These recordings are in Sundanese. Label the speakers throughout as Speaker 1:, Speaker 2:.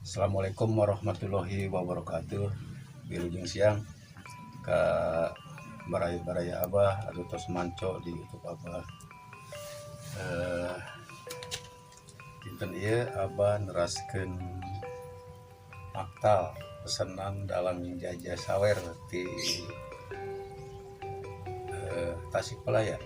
Speaker 1: Assalamualaikum warahmatullahi wabarakatuh. Wilujeng siang ka baraya-baraya Abah atau tos manco di YouTube Abah. Dinten ieu Abah neraskeun maktal pesenan dalang Jaja Sawer di Tasikmalaya.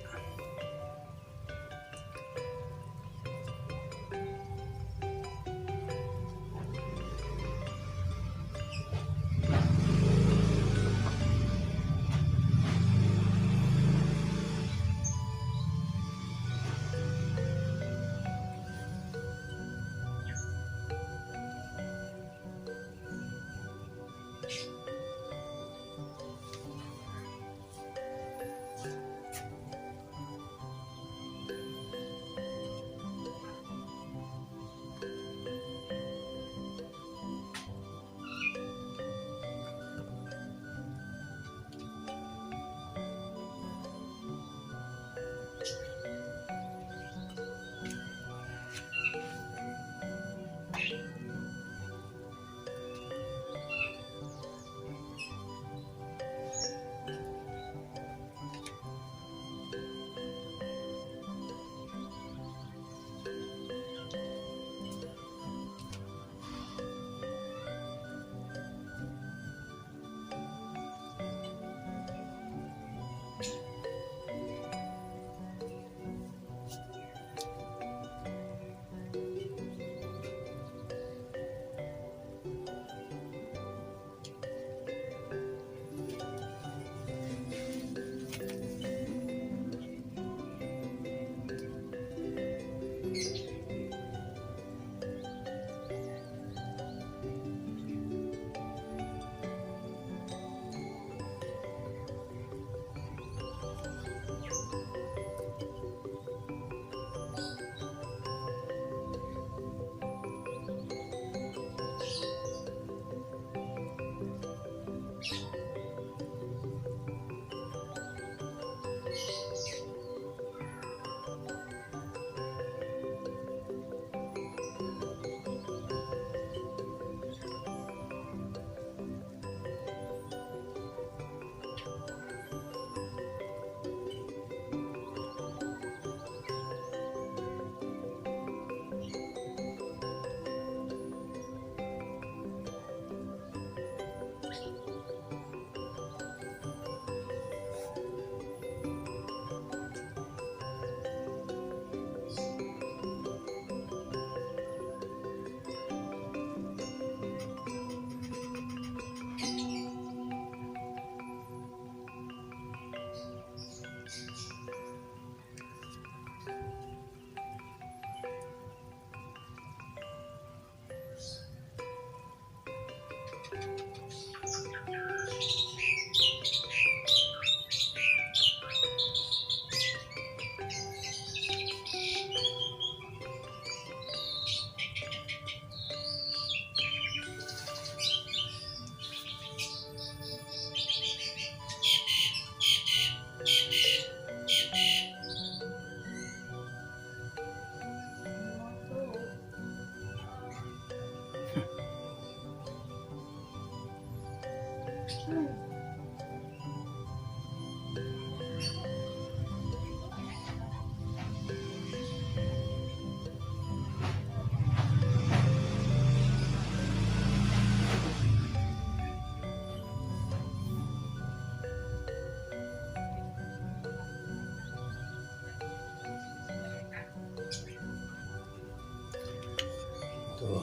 Speaker 1: Tuh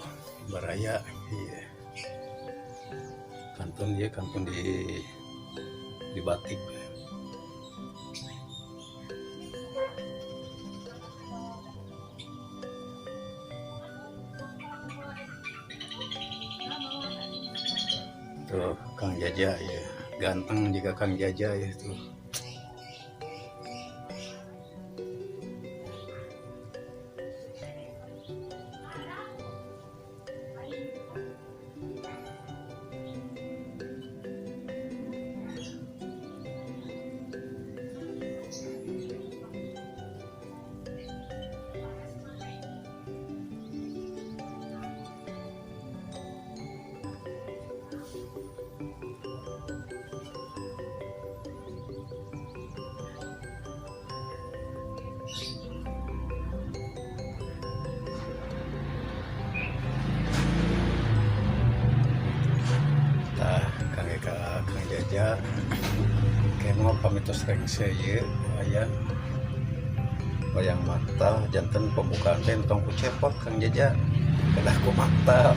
Speaker 1: baraya, iya. Kantun ya, kantun di batik. Tuh Kang Jaja ya, ganteng juga Kang Jaja ya tuh. Kang Jaja kemo pamitos rengse ieu aya wayang maktal janten pembukaan teh tong ku cepot Kang Jaja kedah ku maktal.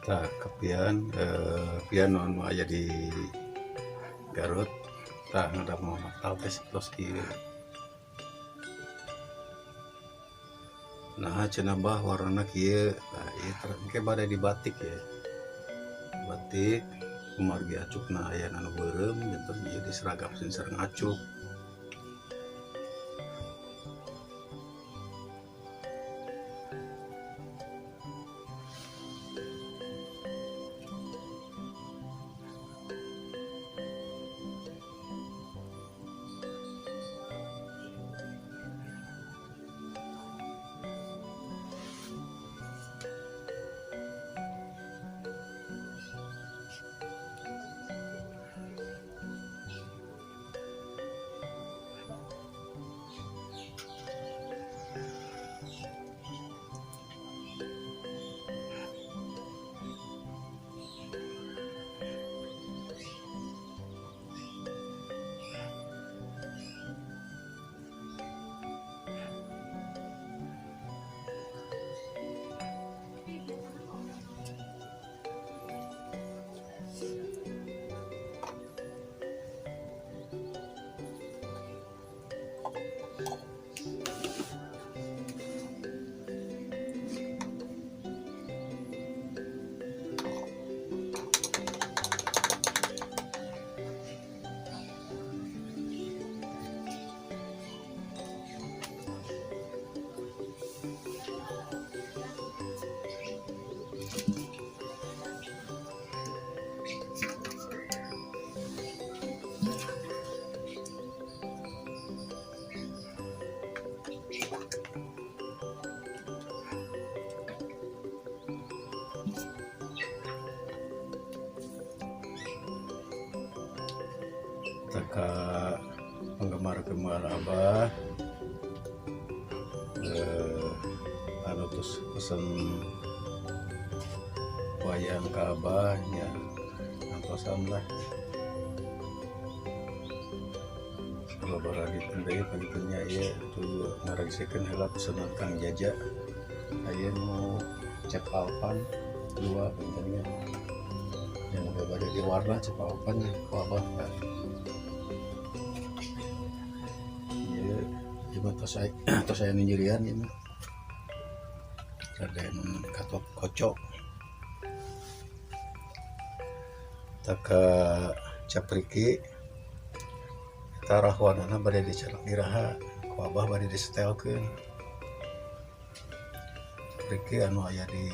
Speaker 1: Tah kepian pian anu aya di Garut tah ngadamel maktal teh sapertos ieu. Nah cenah bah warnana kieu. Nah ieu engke bade dibatik ya. Batik kumargi acukna aya anu beureum janten ieu diseragam sareng acuk. Ka penggemar-gemar Abah anu terus pesen wayang ka Abah nya antosan lah. Sababaraha dinten deui pagitunya ieu tuh ngaregsekeun heula pesenan Kang Jaja. Aya nu cep alpan 2 pangintennya. Yang udah bade diwarna cep alpan nya ku Abah. Tos aya nu nyirian ieu mah. Raden Gatot Kocok. Taka capriki eta rahwanana bade dicerak iraha ku Abah bade disetelkeun. Capriki anu aya di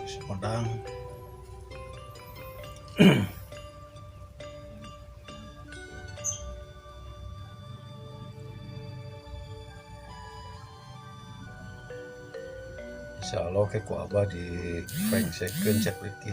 Speaker 1: Sumedang. Insyaallah ke ku Abah di prengsekeun capriki.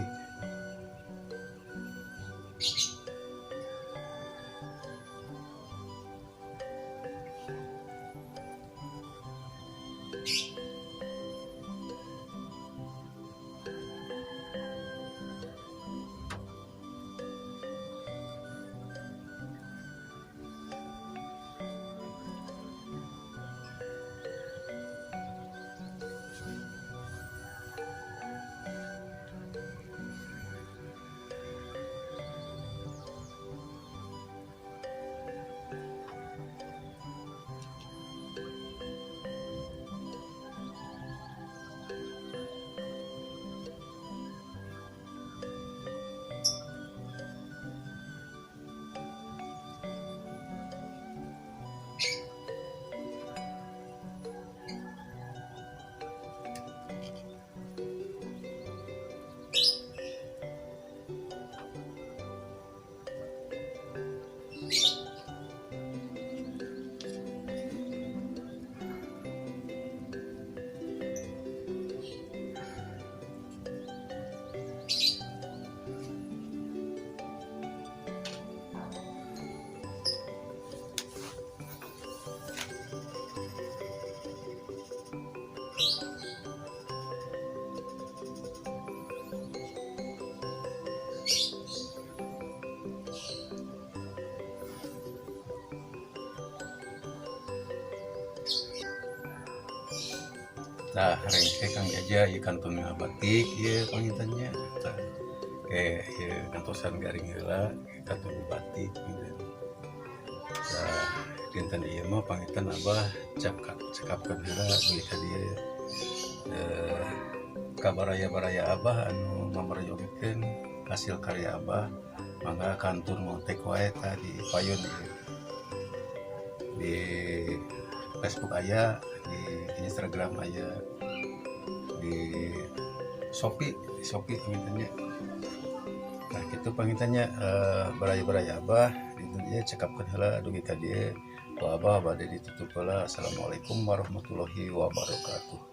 Speaker 1: Nah, rengse Kang Jaja ieu kantun batik ieu pangintennya. Tah, ke ieu kantosan garing heula kantun batik gitu. Tah, Dinten ieu mah panginten Abah cekapkeun heula dugi ka dieu ka baraya-baraya Abah anu mameryogikeun hasil karya Abah, mangga kantun ngontek wae tah di payun ieu. Di Facebook aya, di Instagram aya, di Shopee, di Shopee panginten nya. Nah, kitu panginten nya, baraya-baraya Abah dinten ieu cekapkeun heula dugi ka dieu. Ku Abah bade ditutup heula. Assalamualaikum warahmatullahi wabarakatuh.